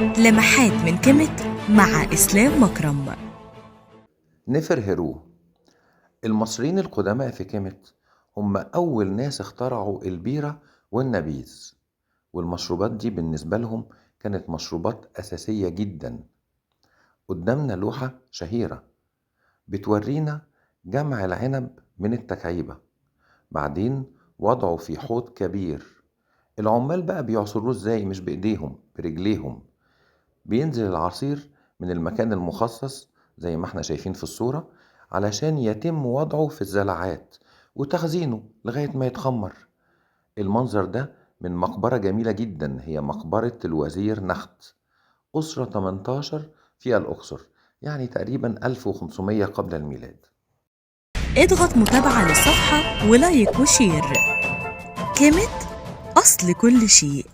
لمحات من كيميت مع إسلام مكرم. نفر هيرو. المصريين القدماء في كيميت هم أول ناس اخترعوا البيرة والنبيذ، والمشروبات دي بالنسبة لهم كانت مشروبات أساسية جدا. قدامنا لوحة شهيرة بتورينا جمع العنب من التكعيبة، بعدين وضعه في حوض كبير. العمال بقى بيعصروه ازاي؟ مش بإيديهم، برجليهم. بينزل العصير من المكان المخصص زي ما احنا شايفين في الصورة، علشان يتم وضعه في الزلعات وتخزينه لغاية ما يتخمر. المنظر ده من مقبرة جميلة جدا، هي مقبرة الوزير نخت، أسرة 18 في الأقصر، يعني تقريبا 1500 قبل الميلاد. اضغط متابعة للصفحة و like و share. كيميت أصل كل شيء.